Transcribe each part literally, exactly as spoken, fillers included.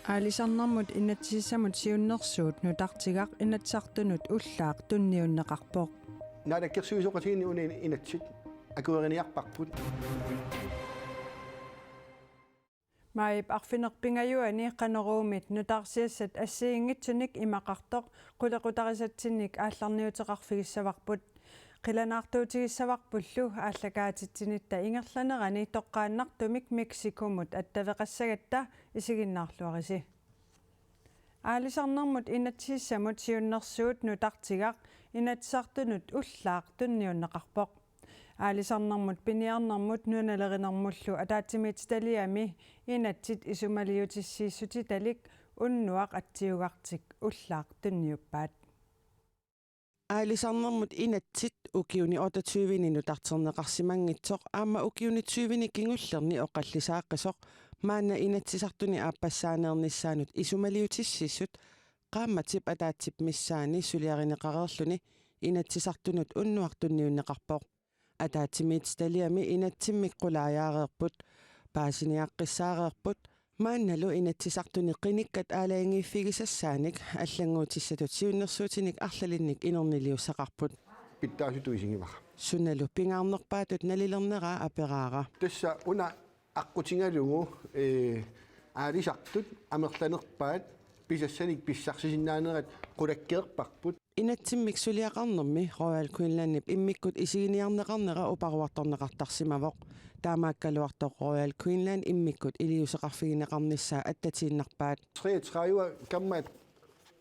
Aalisarnermut inatsisissamut siunnersuut nutartigaq Inatsisartunut ullaaq tunniunneqarpoq. Naalakkersuisooqatigiinni una inatsit akueriniarparput. Maajip arfineq-pingajuanni Qanoruumit nutaarsiassat assigiinngitsunik imaqartoq qulequtarisatsinnik aallarniuteqarfigissavarput. Qilanaartuutigissavarpullu aallakaatitsinitta ingerlanerani toqqaannartumik Mexicomut attaveqassagatta, isiginnaarluarisi. Aalisarnermut inatsisissamut siunnersuut nutartigaq Inatsisartunut ullaaq tunniunneqarpoq. Aalisarnermut piniarnermut nunalerinermullu ataatsimiititaliami inatsit isumaliutissiissutitalik unnuaq atsiugartik ullaaq tunniuppaat. Aalisarnermut inatsit ukiuni otteogtyve-ni nutarterneqarsimanngitsoq aamma ukiuni tyve-ni kingullerni oqallisaaqqisoq maanna Inatsisartuni aappassaaneernissaanut isumaliutissiissut qaammatip ataatsip missaani suliarineqareerluni Inatsisartunut unnuaq tunniunneqarpoq. Ataatsimiititaliami inatsimmik qulaajaareerput, paasiniaqqissaareerput, maannalu Inatsisartuni qinikkat aalajangiiffigisassaanik allannguutissatut siunnersuutinik arlalinnik inerniliussaqarput. Pitsaasutut isigivara. Sunalu pingaarnerpaatut nalilerneraa aperaara. Tassa una aqqutigalugu, ee, aalisartut amerlanerpaat pisassanik pissarsisinnaanerat qulakkeerparput. Inatsimmik suliaqarnermi Royal Greenlandip immikkut isiginiarneqarnera uparuartorneqartarsimavoq. Taamaakkaluartoq Royal Greenland immikkut iliuuseqarfigineqarnissaa attatiinnarpaat. Treogtredive komma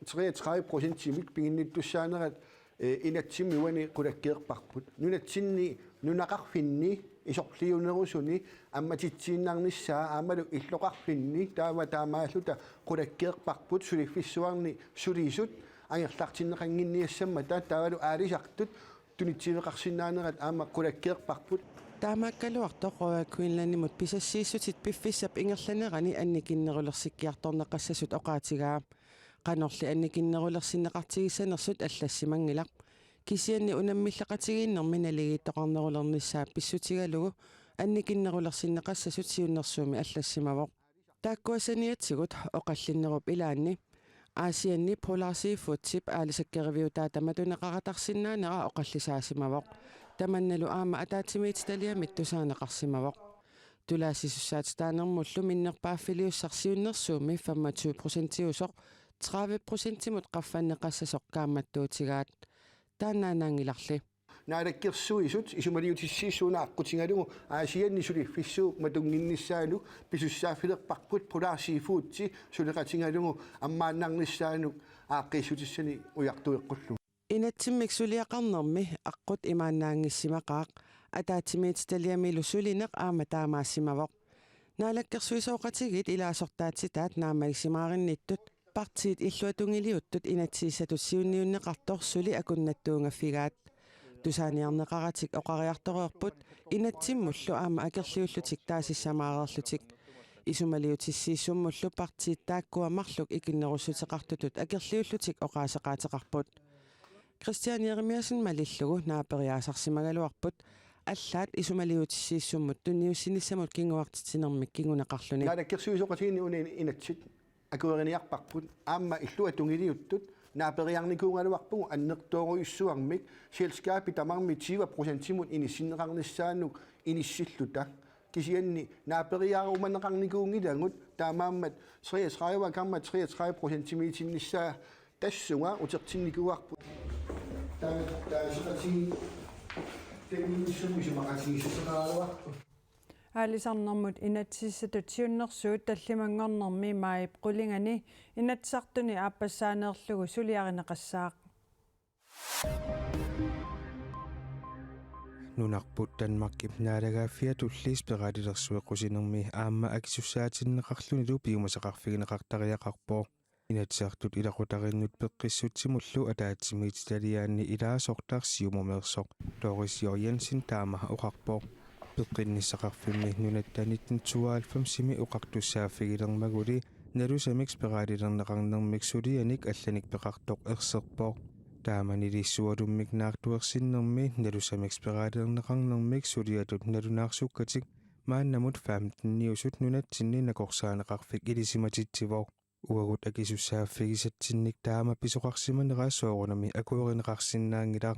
treogtredive procentimik piginnittussaanerat, ee, inatsimmi uani qulakkeerparput. Nunatsinni nunaqarfinni isorliunerusuni ammatitsiinnarnissaa aammalu illoqarfinni taava taamaalluta qulakkeerparput, suliffissuarni sulisut angerlartinneqannginniassammata taavalu aalisartut tunitsiveqarsinnaanerat aamma qulakkeerparput. Taamaakkaluartoq Royal Greenlandimut pisassiissutit piffissap ingerlanerani annikinnerulersikkiartorneqassasut oqaatigaa. Qanorli annikinnerulersinneqartigissanersut allassimanngilaq. Kisianni unammilleqatigiinnermi naligiittoqarnerulernissaa pissutigalugu annikinnerulersinneqassasut siunnersuummi allassimavoq. Taakkua saniatigut oqallinnerup ilaanni Aasianni Polar Seafoodip aalisakkeriviutaata matuneqaratarsinnaanera oqallisaasimavoq. Tamannalu aamma ataatsimiititaliamit tusaaneqarsimavoq. Tulaassisussaatitaanermullu minnerpaaffiliussaq siunnersuummi femogtyve procentiusoq tredive procentimut qaffanneqassasoq kaammattuutigaat. Taannaannaanngilarli. Naalakkersuisut isumaliutissiissuuna aqqutigalugu Aasianni suliffissuup matunnginnissaanut pisussaaffilerparput Polar Seafoodi suleqatigalugu ammaannarnissaanut aaqqiissutissanik ujartueqqullugu. Inatsimmik suliaqarnermi aqqut imaannaanngissimaqaaq, ataatsimiititaliamilu sulineq aamma taamaassimavoq. Naalakkersuisooqatigiit ilaasortaatitaat naammagisimaarinnittut partiit illuatungiliuttut inatsisissatut siunniunneqartoq suli akunnattuungaffigaat. Tusaaniarneqaratik oqariartoreerput inatsimmullu aamma akerliullutik taasissamaareerlutik. Isumaliutissiissummullu partiit taakkua marluk ikinnerussuteqartutut akerliullutik oqaaseqaateqarput. Christian Jeremiassen malillugu naaperiaasarsimagaluarput allaat isumaliutissiissummut tunniussinissamut kinguartitsinermik kinguneqarluni. Naalakkersuisooqatigiinni una inatsit akueriniarparput aamma illuatungiliuttut naaperiarnikuugaluarpugut annertoorujussuarmik selskabit tamarmik tyve procentimut inissinneqarnissaannut inissilluta. Kisianni naaperiaarumaneqarnikuunngilagut taamaammat treogtredive komma treogtredive procentimiitinnissaa tassunga utertinnikuuarput. Taa-, taaseqatigiit tamanissummi isumaqatigiissuteqaraluarput. Aalisarnermut inatsisissatut siunnersuut tallimanngornermi maajip qulingani Inatsisartuni aappassaaneerlugu suliarineqassaaq. Nunarput Danmarkip naalagaaffiatulli spiralilersueqqusinermi aamma akisussaatinneqarlunilu piumasaqarfigineqartariaqarpoq. Inatsisartut ilaqutariinnut peqqissutsimullu ataatsimiititaliaanni ilaasortaq Siumumeersoq Doris J. Jensen taama oqarpoq. Peqqinnissaqarfimmi nunatta nitten tooghalvfemsimi oqartussaaffigilermaguli nalusamik spiralilerneqarnermik sulianik allanik peqartoq erserpoq. Taamanilu sualummik naartuersinnermi nalusamik spiralilerneqarnermik suliatut nalunaarsukkatik maannamut femteniusut nunatsinni nakorsaaneqarfik ilisimatitsivoq. Uagut akisussaaffigisatsinnik taama pisoqarsimanera soorunami akuerineqarsinnaanngilaq.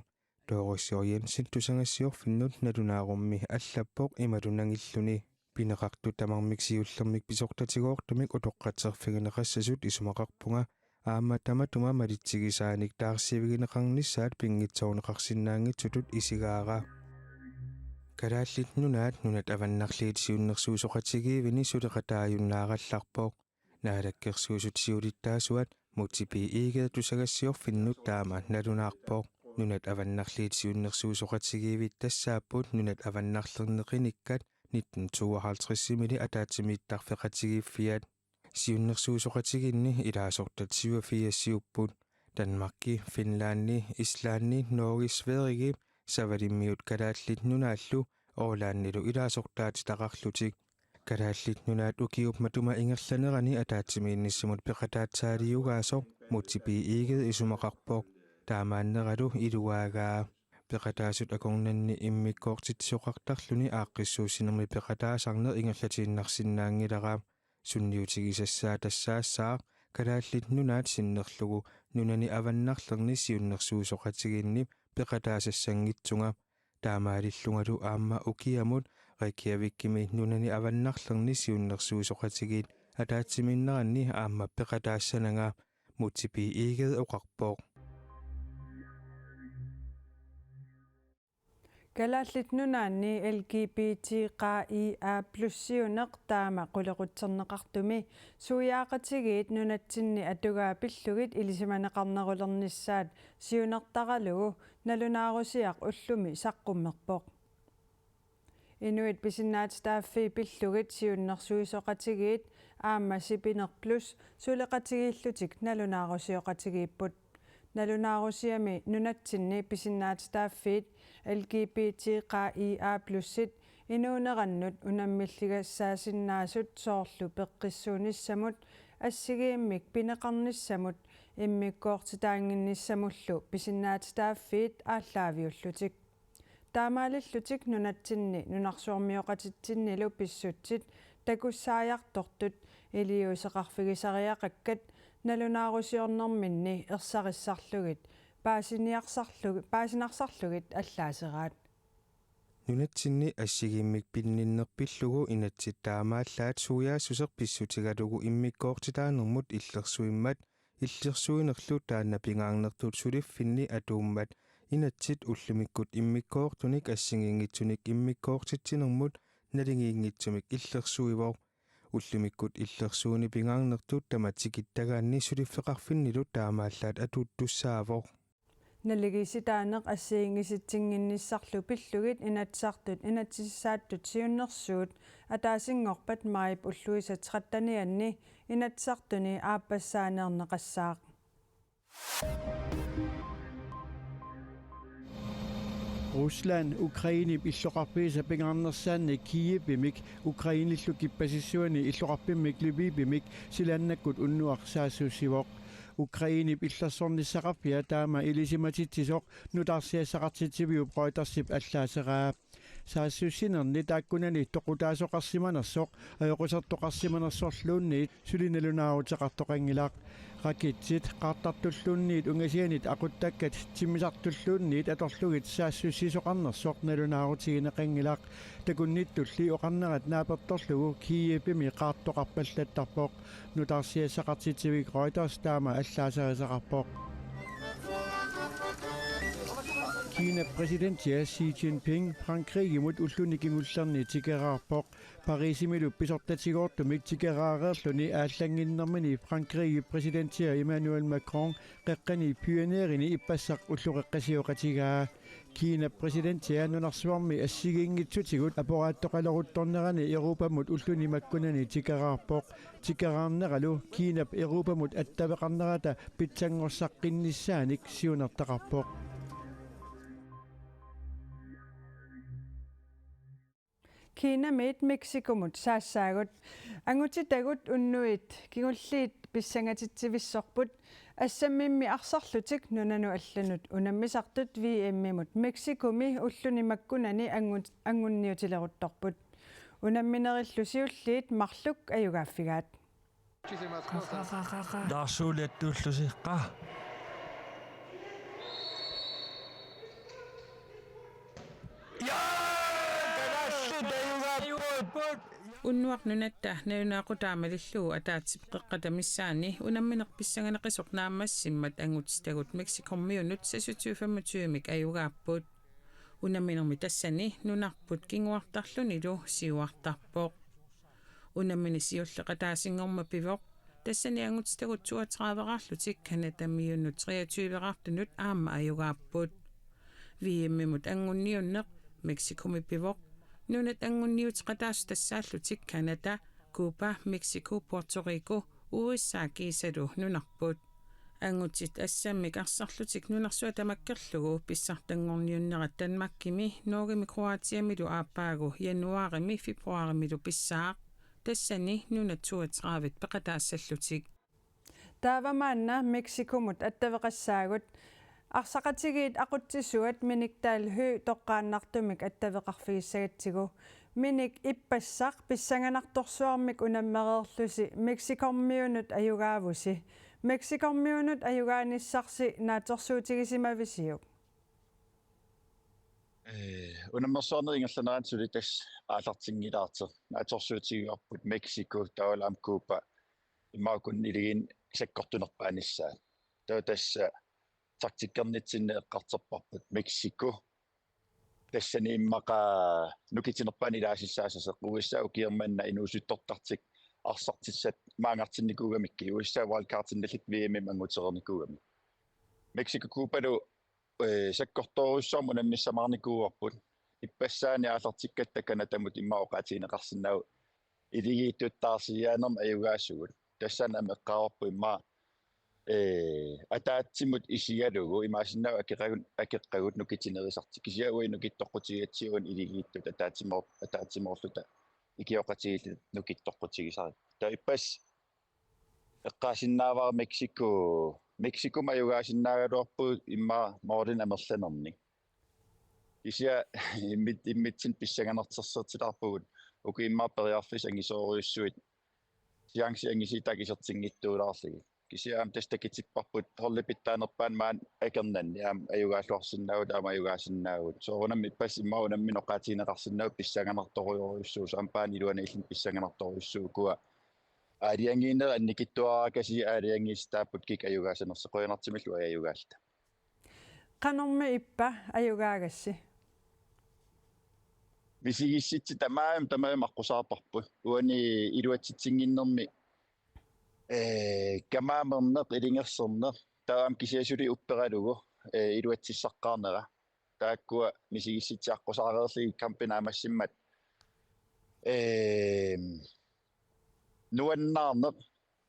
Doris J. Jensen tusagassiorfinnut nalunaarummi allappoq imalu nangilluni: Pineqartut tamarmik siullermik pisortatigoortumik utoqqatserfigineqassasut isumaqarpunga, aamma tamatuma malitsigisaanik taarsiivigineqarnissaat pinngitsoorneqarsinnaanngitsutut isigaara. Kalaallit Nunaat nunat avannarliit siunnersuisoqatigiivini suleqataajunnaarallarpoq. Naalakkersuisut siulittaasuat Múte B. Egede tusagassiorfinnut taama nalunaarpoq. Nunat avannarliit siunnersuisoqatigiivit tassaapput nunat avannarlerni qinikkat nitten tooghalvtredsimiilli ataatsimiittarfeqatigiiffiat. Siunnersuisoqatigiinni ilaasortat syvogfirsiupput. Danmarki, Finlandi, Islandi, Norge, Sverige, Savalimmiut Kalaallit Nunaallu Ålandilu ilaasortaatitaqarlutik. Kalaallit Nunaat ukiup matuma ingerlanerani ataatsimiinnissamut peqataatsaaliugaasoq Múte B. Egede isumaqarpoq. Taamaanneralu iluaagaa. Peqataasut akornanni immikkoortitsisoqartarluni aaqqissuussinermi peqataasarneq ingerlatiinnarsinnaanngilara. Sunniutigisassaa tassaassaaq Kalaallit Nunaat sinnerlugu nunani avannarlerni siunnersuisoqatigiinni peqataasassanngitsunga. Taamaalillungalu aamma ukiamut Reykjavikimi nunani avannarlerni siunnersuisoqatigiit ataatsimiinneranni aamma peqataassananga, Múte B. Egede oqarpoq. Kalaallit Nunaanni L G B T Q I A plus siuneq taama qulequtserneqartumi suiaaqatigiit nunatsinni atugaat pillugit ilisimaneqarnerulernissaat siunertaralugu nalunaarusiaq ullumi saqqummerpoq. Inuit pisinnaatitaaffii pillugit siunnersuisoqatigiit aamma sipineq plus suleqatigiillutik nalunaarusioqatigiipput. Nalunaarusiami nunatsinni pisinnaatitaaffiit L G B T Q I A plusit inuunerannut unammilligassaasinnaasut soorlu peqqissuunissamut, assigiimmik pineqarnissamut immikkoortitaannginnissamullu pisinnaatitaaffiit aallaaviullutik. Taamaalillutik nunatsinni nunarsuarmioqatitsinnilu pissutsit takussaajartortut iliuuseqarfigisariaqakkat nalunaarusiornerminni ersarissarlugit paasiniarsarlu-, paasinarsarlugit allaaseraat. Nunatsinni assigiimmik pinninneq pillugu inatsit taamaallaat suiaassuseq pissutigalugu immikkoortitaanermut illersuimmat, illersuinerlu taanna pingaarnertut suliffinni atuummat, inatsit ullumikkut immikkoortunik assigiinngitsunik immikkoortitsinermut naligiinngitsumik illersuivoq. Ullumikkut illersuineq pingaarnertut tamatta tikittagaanni suliffeqarfinnilu taamaallaat atuuttussaavoq. Naligiissitaaneq assigiinngisitsinngitsumillu pillugit Inatsisartut inatsisissaattut siunnersuut ataasinngorpat maajip ulluisa trettenianni Inatsisartuni aappassaaneerneqassaaq. Rusland Ukrainep illoqarfiisa pingaarnersaannik Kievimik, Ukrainellu kippasissuani illoqarfimmik Lvivimik silaannakkut unnuaq saassussivoq. Ukrainep illersornissaqarfia taama ilisimatitsisoq nutaarsiassaqartitsiviup Reutersip allaaseraa. Saassussinerni taakkunani toqutaasoqarsimanersoq ajoqusertoqarsimanersorluunniit suli nalunaaruteqartoqanngilaq. Raketsit qaartartulluunniit ungasianit aquttakkat timmisartulluunniit atorlugit saassussisoqarnersoq nalunaarutigineqanngilaq. Takunnittulli oqarnerat naapertorlugu Kievimi qaartoqarpallattarpoq. Nutaarsiassaqartitsivik Reuters taama allaaserisaqarpoq. Kinap præsidentia Xi Jinping Frankrigimut ulluni kingullerni tikeraarpoq. Parisimilu pisortatigoortumik tikeraareerluni aallannginnermini Frankrigip præsidentia Emmanuel Macron qeqqani Pyreneesini ippassaq ulloqeqqasioqatigaa. Kinap præsidentia nunarsuarmi assigiinngitsutigut aporaattoqaleruttornerani Europamut ulluni makkunani tikeraarpoq. Tikeraarneralu Kinap Europamut attaveqarnerata pitsanngorsaqqinnissaanik siunertaqarpoq. Kinamiit Mexicomut saassaagut. Angutitagut unnuit kingulliit pissangatitsivissorput, assammimmi arsarlutik nunanut allanut unammisartut V M-imut Mexicomi ulluni makkunani angut-, angunniutileruttorput. Unamminerillu siulliit marluk ajugaaffigaat. Naarsuuliattuullusi qa. Ja! Kalaallit ajugaapput! Unnuaq nunatta nalunaaqutaamalillugu ataatsip qeqqata missaani unammineq pissanganeqisoq naammassimmat angutsitagut Mexicommiunut seksogtyve femogtyvemik ajugaapput. Unamminermi tassani nunarput kinguartarlunilu siuartarpoq. Unammineq siulleq ataasinngormat pivoq. Tassani angutsitagut toogtredive-raarlutik Canadamiunut treogtyve-raartunut aamma ajugaapput. V M-imut angunniunneq Mexicomit pivoq. Nunat angunniuteqataasut tassaallutik Canada, Cuba, Mexico, Puerto Rico, U S A kiisalu nunarput. Angutsit assammik arsarlutik nunarsuaq tamakkerlugu pissartanngorniunnerat Danmarkimi, Norgemi Kroatiamilu aappaagu januaarimi februaarimilu pissaaq. Tassani nunat toogtredive-t peqataassallutik. Taava maanna Mexicomut attaveqassaagut. Arsaqatigiit aqutsisuat Minik Dahl Høegh toqqaannartumik attaveqarfigissagatsigu. Minik, ippassaq pissanganartorsuarmik unammereerlusi Mexicommiunut ajugaavusi. Mexicommiunut ajugaanissarsi naatsorsuutigisimavisiuk? Ee, unammersuarnerup ingerlanerani suli tassa aallartinngilaartoq. Naatsorsuutigaarput Mexico, taavalu aamma Cuba, immaqa uku iligiinni sakkortunerpaanissaat. Taava tassa taktikkernitsinni eqqartorparput Mexico. Tassani immaqa nukitsinerpaani ilaasissaasasoq, U S A ukioq manna inuusuttortartik arsartissat maanngartinnikuugamikkit, U S A wildcardinnallit V M-imut angutereernikuugamik. Mexico Cubalu, ee, sakkortoorujussuarmik unammissamaarnikuuarput. Ippassaani aallartikkatta Canadamut immaqa oqaatigineqarsinnaavoq iligiittut taarsiiaanermik ajugaasugut. Tassani aamma eqqaavarput immaqa, ee, ataatsimut isigalugu imaassinnaavoq akeqagut, akeqagut nukitsinerusartik. Kisianni uagut nukittoqqutigigatsigu iligiittut ataatsimoor-, ataatsimoorluta ikioqatigiilluta nukittoqqutigisarput. Taava ippassaq eqqaasinnaavara Mexico, Mexicomut ajugaasinnaagaluarpugut immaqa målinik amerlanernik. Kisianni immit-, immitsinnut pissanganartorsiortilaarpugut uku immaqa periarfissat angisoorujussuit, chance angisuut taava isertinngitsuulaarlugit. Kisianni aamma tassa takutipparput holdip pitsaanerpaani maani akornanni aamma ajugaalluarsinnaavugut, aamma ajugaasinnaavugut. Soorunami ippassaq immaqa unammineq oqaatigineqarsinnaavoq pissanganartorujussuusoq, aamma paani iluaniilluni pissanganartorujussuuvoq, ukua aalajangiinerit annikitsuaraakasiit aalajangiisitaapput kikkut ajugaasanersut, qujanartumillu ajugaalluta. Qanormi ippa ajugaagassi? Misigissutsit tamarmik, tamarmik aqqusaarparput. Uani iluatsitsinnginnermi, ee, kamaamerneq, ilungersorneq, taava aamma kisianni suli upperalugu, ee, iluatsissaqqaarnera. Taakkua misigissutsit aqqusaareerlugit kampinut naammassimmat, ee, nuannaarneq,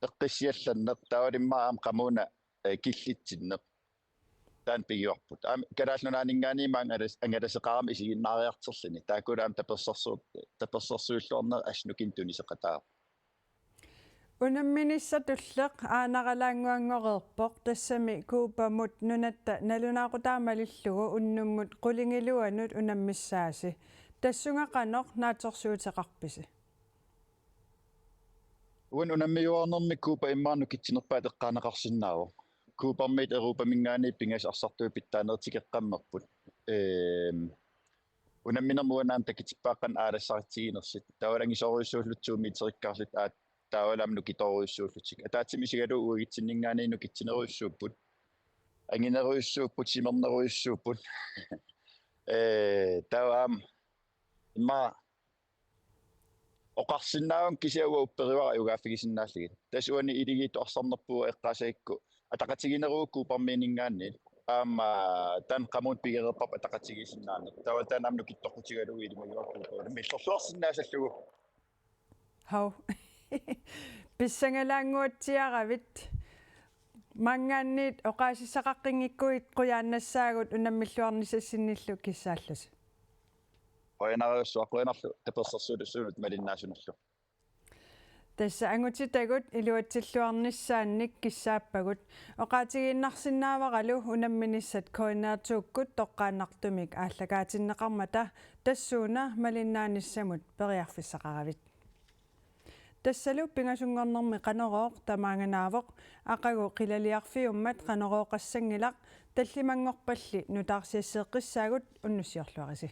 eqqissiallanneq, taavalu immaqa aamma qamuuna, ee, killitsinneq. Taanna pigivarput. Aamma Kalaallit Nunaanninngaanniit aamma angalas-, angalaseqarami isiginnaariartorluni. Taakkulu aamma tapersersu-, tapersersuilluarnerat assut nukittunik tuniseqataavoq. Unamminissaq tulleq aanaralaannguanngoreerpoq, tassami Cubamut nunatta nalunaaqutaamalillugu unnummut qulingiluanut unammissaasi. Tassunga qanoq naatsorsuuteqarpisi? Uani unammiuaarnermi Cuba immaqa nukitsinerpaat eqqaaneqarsinnaavoq. Cubamiit Europaminngaanniit pingasut arsartuut pitsaanerit tikeqqammerput. Ehm, unamminermi uani aamma takutippaat qanoq aalassaritsiginersut. Taavalu angisoorujussuullutik to meterikkaarlutik aat-, taavalu aamma nukitoorujussuullutik. Ataatsimut isigalugu uagutsinninngaanniit nukitsinerujussuupput. Anginerujussuupput, simernerujussuupput. Ee, taava aamma immaqa oqarsinnaavunga kisianni uanga upperivara ajugaaffigisinnaallugit. Tassa uani iligiittut arsarnerput eqqaasagukku ataqatigiinneruvoq Cubamiininngaanniit. Aamma taanna qamuuna pigereerparput ataqatigiissinnaaneq. Taava taanna aamma nukittoqqutigalugu ilumagivarput Cuba. Millorluarsinnaasallugu. Hau. Pissangalaannguatsiaravit. Maanngaanniit oqaasissaqaqqinngikkuit qujaannassaagut unammilluarnissassinnillu kissaallusi. Qujanarujussuaq, qujanarlu tapersersuisunut malinnaasunerlu. Tassa angutitagut iluatsilluarnissaannik kissaappagut. Oqaatigiinnarsinnaavaralu unamminissat K N R to-kkut toqqaannartumik aallakaatinneqarmata, tassuuna malinnaanissamut periarfissaqaravit. Tassalu pingasunngornermi Qanorooq tamaanganaavoq, aqagu qilaliarfiummat Qanorooqassanngilaq, tallimanngorpalli nutaarsiasseeqqissaagut, unnussiorluarisi.